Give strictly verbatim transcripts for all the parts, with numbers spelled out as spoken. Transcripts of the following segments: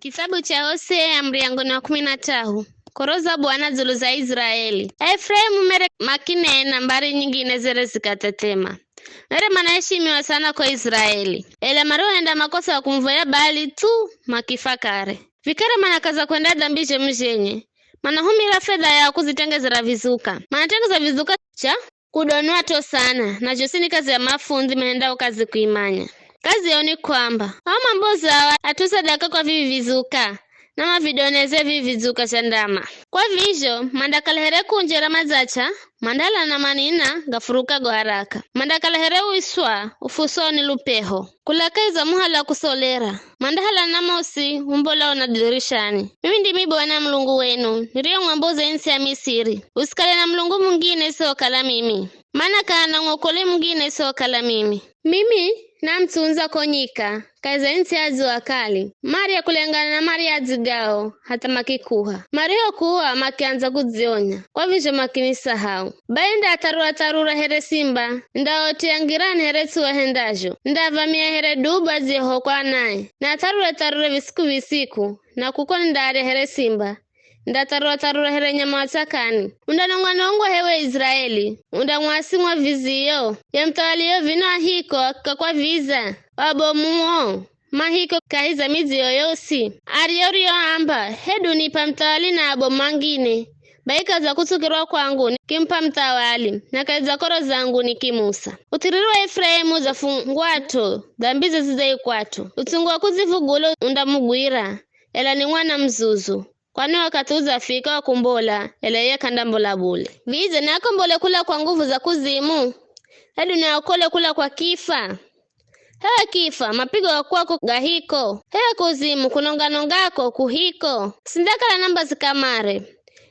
Kitabu cha Hosea, muryango ni wa kumi na tahu. Koro za Bwana dzulu za Israeli. Efraimu mere makinena mbari nyingine zere zikathethema. Mere manaheshimiwa sana ko Israeli. Ela mariohenda makosa ya kumvoya Baali thu, makifa kare. Vikara manakaza kwenda dhambi zhemu zhenye. Manahumira fedha yao kuzitengezera vizuka. Manatengeza vizuka cha kudonwa to sana, na zhosi ni kazi ya mafundhi mahendao kazi kuimanya. Kazi yao ni kwamba, ao mamboza ao at'u sadaka kwa vivi vizuka, na mavidoneze vivi vizuka zha ndama. Kwa vizho, mandakala here kunje ra madzacha, mandala na manina gafurukago haraka. Mandakala here uiswa ufuswao ni lupeho. Kula kahi za muhala wa kusolera, mandahala na mosi umbolao na dirishani. Mimi ndimi Bwana Mulungu wenu, niriyemwamboza ntsi ya Misiri. Usikale na mulungu mungine isiokala mimi, mana kana mwokoli mungine isiokala mimi. Mimi namtsundza ko nyika, kahi za ntsi ya dzuwa kali, marya kulengana na marya adzigao, hatha makikuha. Marihokuha makiandza kudzionya, kwa vizho makinisahau. Bai ndatharura-tharura here simba, ndaotia ngirani here ts'uwa hendazho, ndavamia here dubu adziehokwa naye, natharure-tharure visiku-visiku, na kuko ndarya here simba, ndatharura-tharura here nyama wa tsakani. Undanongwa-nongwa hewe Israeli, undamwasi mwa viziyo, ya muthawaliyo vino ahiko akikakwa viza, wabomuo mahiko kahi za midzi yoyosi. Ariyo uriyoamba, hedu nipa muthawali na abomu angine, bai kahi za kutsukirwa kwangu nikimup'a muthawali, na kahi za koro zangu nikimusa. Uthiriri wa Efuraimu udzafungwat'o, dhambize zidzaikwat'o. Uts'ungu wa kudzivugula undamugwira, ela ni mwana muzuzu. Kwani wakathi udzafika wa kumbola, ela iye k'andambola bule. Vidze niakombole kula kwa nguvu za kuzimu? Hedu niaokole kula kwa kifa? Hewe kifa, mapigo ga kwako gahiko? Hewe kuzimu, kunonga-nongako kuhiko? Sindakala na mbazi kamare.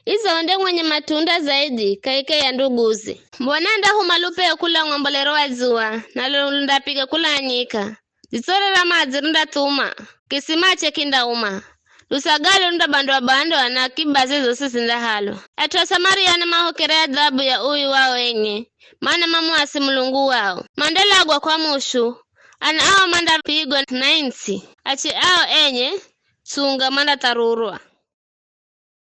Izo nde mwenye matunda zaidi kahike ya nduguzi. Mbona ndahuma lupeho kula ng'ombolero wa dzuwa, nalo lundapiga kula nyika. Dzitsore ra madzi rindathuma, kisimache kindauma, lusagalo rindabandwa-bandwa na kibaze zosi zindahalwa. At'u a Samaria namahokere adhabu ya uwi wao enye, mana mamuasi Mulungu wao. Mandalagwa kwa mushu, ana ao mandapigwa na intsi, ache ao enye tsunga mandatharurwa.